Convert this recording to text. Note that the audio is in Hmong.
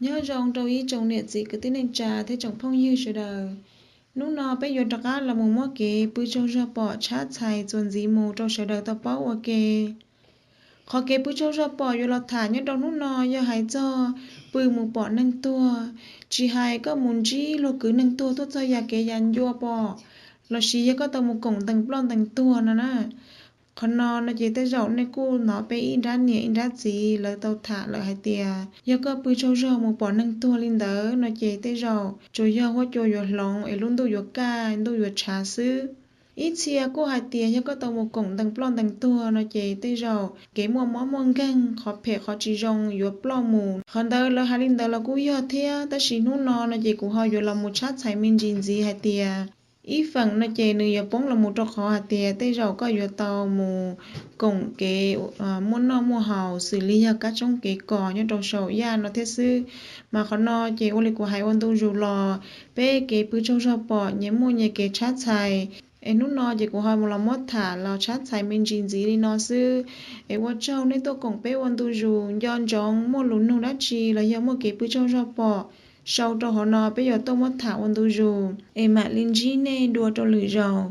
Nyob zoo rau ib tsoom niam txiv kwv tij neej tsa thiab tsoom phooj ywg sawv daws. Hnub no peb yuav rov qab los mus muab kev pw tsaug zog pom tshab txhais txuas ntxiv mus rau sawv daws tau paub ua ke. Qhov kev pw tsaug zog pom yuav los tham nyob rau hnub no yog hais txog pw mus pom neeg tuag, tsis hais koj mus ntsib luag kwv neeg tuag tuaj txog ya kev ya ncua pom, lossis yog koj tau mus koom ntees ploj ntees tuag no na. Qhov no no ces tej zaum nej kuj hnov peb ib nrab niam ib nrab txiv lawv tau tham lawm hais tias yog koj pw tsaug zog mus pom neeg tuag li ntawd no ces tej zaum tsuas yog huab cua yuav hloov es lub ntuj yuav kaj ntuj yuav tshav xwb. Ib txhia kuj hais tias yog koj tau mus koom ntees ploj ntees tuag no ces tej zaum kev muaj mob muaj nkeeg, qhov phem qhov tsis zoo yuav ploj mus. Qhov ntawd lawv hais li ntawd los kuj yog thiab, tab sis hnub no no ces kuv ho yuav los mus tshab txhais me ntsis ntxiv hais tias ib feem no ces nws yuav poob los mus rau qhov hais tias tej zaum koj yuav tau mus koom kev muaj noj muaj haus xws li yog kab tshoob kev kos nyob rau saum yaj no thiab xwb. Mas qhov no ces ua li kuv hais ua ntu zus los, peb kev pw tsaug zog pom nyias muaj nyias kev tshab txhais. Es hnub no ces kuv ho los muab tham los tshab txhais me ntsis ntxiv li no xwb. Es ua tsaug nej tuaj koom peb ua ntu zus, nco ntsoov muaj lus nug dab tsi los yog muaj kev pw tsaug zog pom, sau rau hauv no peb yuav tuaj muab tham ua ntu zus. Es mam li ntsib nej dua rau lwm zaus.